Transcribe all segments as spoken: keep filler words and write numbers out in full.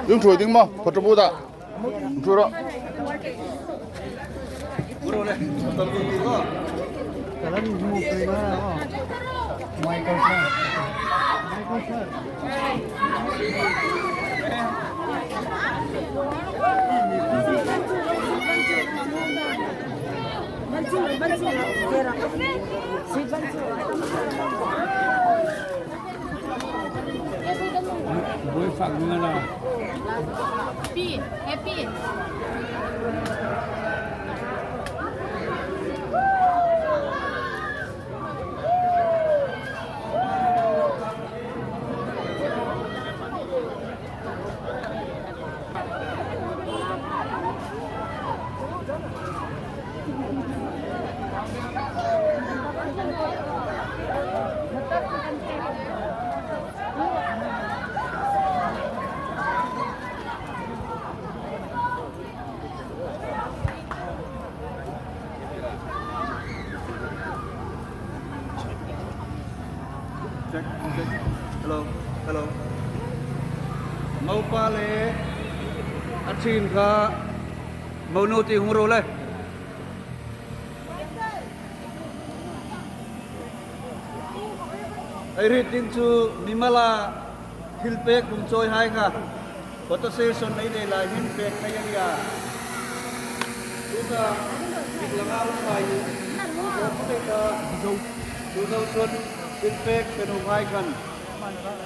Yung thui ding mo, photo booth a. Thui ro. Boi fak ngai la. Happy, happy. Check, check. Hello, hello. Mopa le a ṭhin kha, monu ti hung ro le. Ei hriet ding chu mimala thilpek hung chawihai kha photo session ei nei lai hin pek thei a nih a. Tuta, dik langa hung pai hi. Tuta, tuta chun thilpek pe nuhai khan.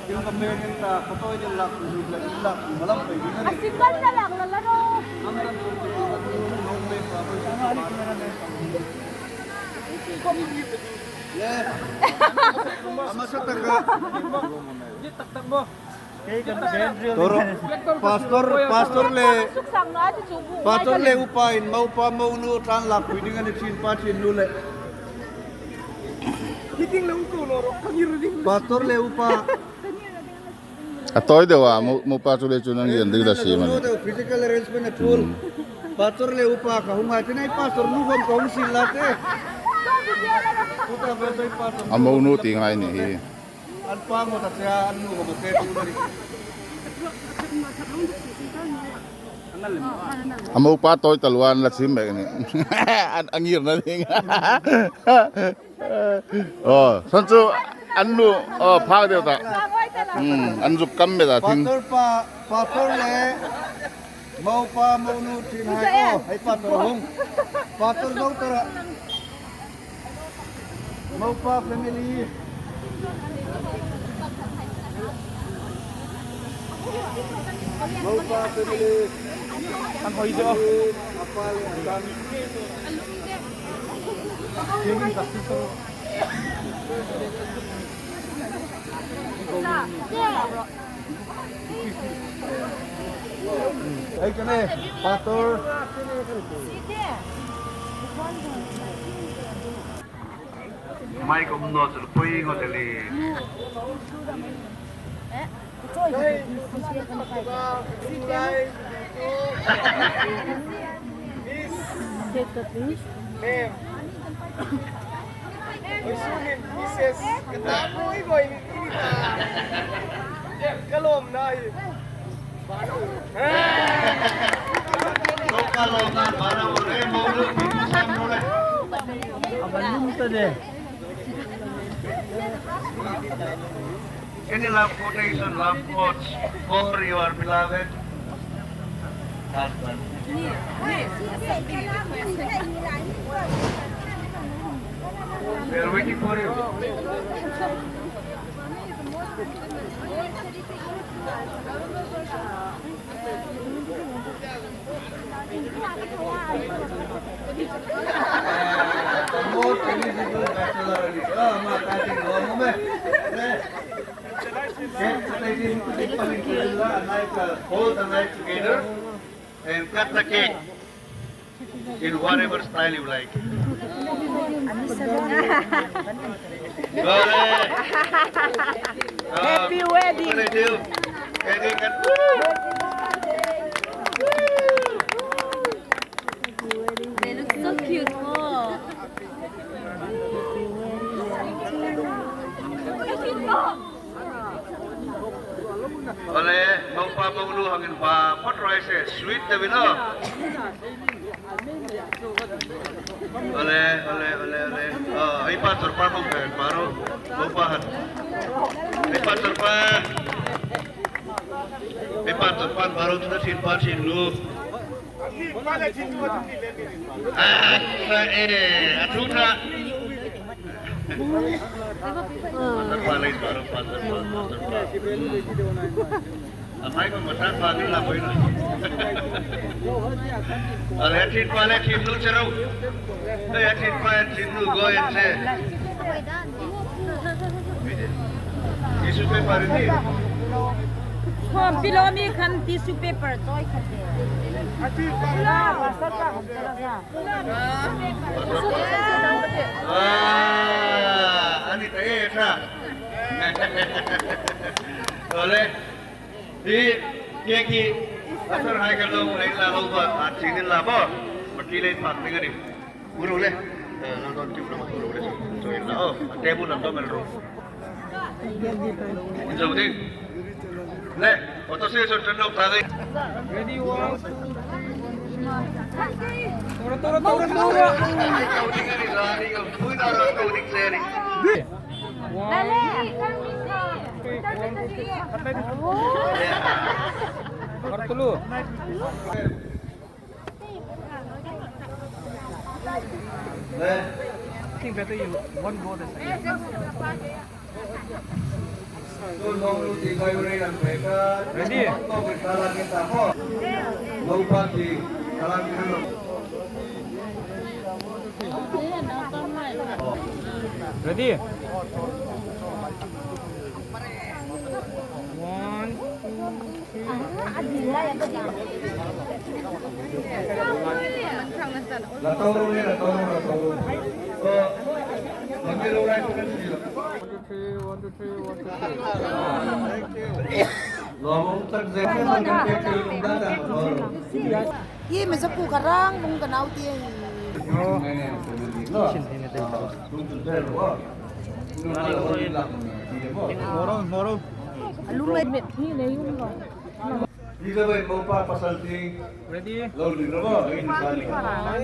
Thil ka pek in ta, photo in lak, in lak, in lak, in lak, in lak. A single na lak la la ro. Am dan ko ko ko ko pek ka ko. Le. Ama sa ta ka. Toro. Pastor, pastor le. Pastor le upa in, mopa monu tlan lak pui ding a ni, ṭhin pa ṭhin nu le. Pastor le upa. A tawi deu a, mo, mopa chu le chu nang yen ding da si man. Physical arrangement a tul. Hmm. Pastor le upa ka hung ai, tinai pastor nu khom ka hung sin la te. Tuta ve sai pastor. A monu ti ngai ni hi. An pa mo ta sia, an nu mo te tu ni. A mopa tawi taluo an la sim mek ni. An, an ngirna ding. Oh, san chu an nu, oh, phak deu ta. Hmm, an zuk kam met a thing. Pastor pa, pastor le, mopa monu ṭhinhai, oh, hei pastor hung. Pastor zo tara. Mopa family. Mopa family. An hoi zo. Apa le, apa. Ei, kane, pastor. Mai kom no chul pui ngo teli. Miss. Name. Oi, sunin, Missus Ka ta boi boi ni, ni ta. Ka lawm na hi. Ka lawm na, ba na, o re, mo lu, ni sam ro le. Aba lum ta de. Any love quotation, love quotes for your beloved husband? We are waiting for you. Hold the knife together and cut the cake in whatever style you like. Happy wedding. They look so cute, oh. Ole, mopa, mo Lu hangin pa, pa try se, sweet de bino. Ole, ole, ole, ole. Oh, ei pa tur pa mong ben, pa ro. Mong pa han. Ei pa tur pa. Ei pa tur pa, pa ro tu da sin pa sin lu. Ah, eh, a thu tha. Pa tur pa le, pa ro, pa tur pa, pa tur pa. A hmai ko matan pa ni la poi na. Ale, a ṭhin pa le ṭhin nu che ro. Ei, a ṭhin pa, a ṭhin nu go en che. Tissue paper ni. Khom pilo mi khan tissue paper choi khat. Ah, ani ta e tha. Ale. Hi, hi, hi. Asar hai ka lo, hai la lo ba, a chinin la ba. Mati le pak ni ka ni. Uru le. Eh, lo don tip lo, uru le. So, so, in la. Oh, table lam don mel ro. In so, ding. Le, auto se so, turn off ta ding. Ready, one, two, three. Toro, toro, toro, toro. One, two, three, one, two, three. Kartulu. I think better you one go the second. Ready? Ready? One, two, three. One, two, three, one, two, three, one, two, three. Hi mi zapu ka rang mong ka nau ti hi. Moro, moro. A lung le met hi le yung lo. Ready?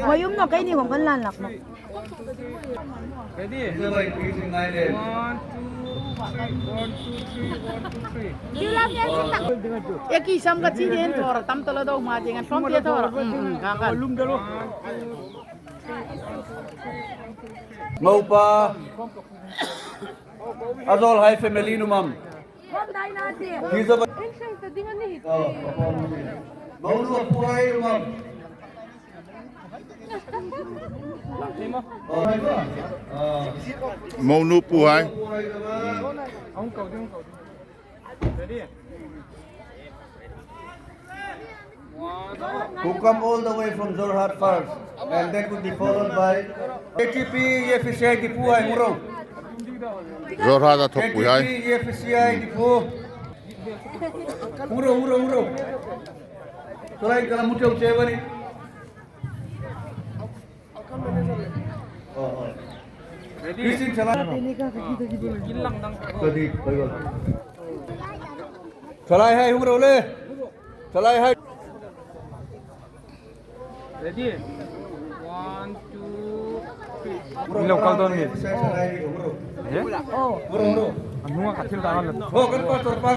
Hoi um naw, keini hong kan lan lak naw. Ready? One, two, three, one, two, three, one, two, three. Ek i sam ka chi den thor tam tala do ma jeng an som te thor. Mm, mm, ka ka. Mopa. Azol hai family nu mam. Hi zaw. Monu pu hai. Who come all the way from Jorhat first, and that would be followed by K T P E F C I Diphu hai, hung ro. Jorhat a thawkpui hai. K T P E F C I Diphu. Hung ro, hung ro, hung ro. Tulai kala mutheu che bani. Ready? Christine, thalai. Thalai hai, hung ro le. Thalai hai. Ready? One, two, three. Lo kal don ni. Eh? Oh. Hung ro, hung ro. A hnunga ka thil dang a la. Oh, kan pastor pa.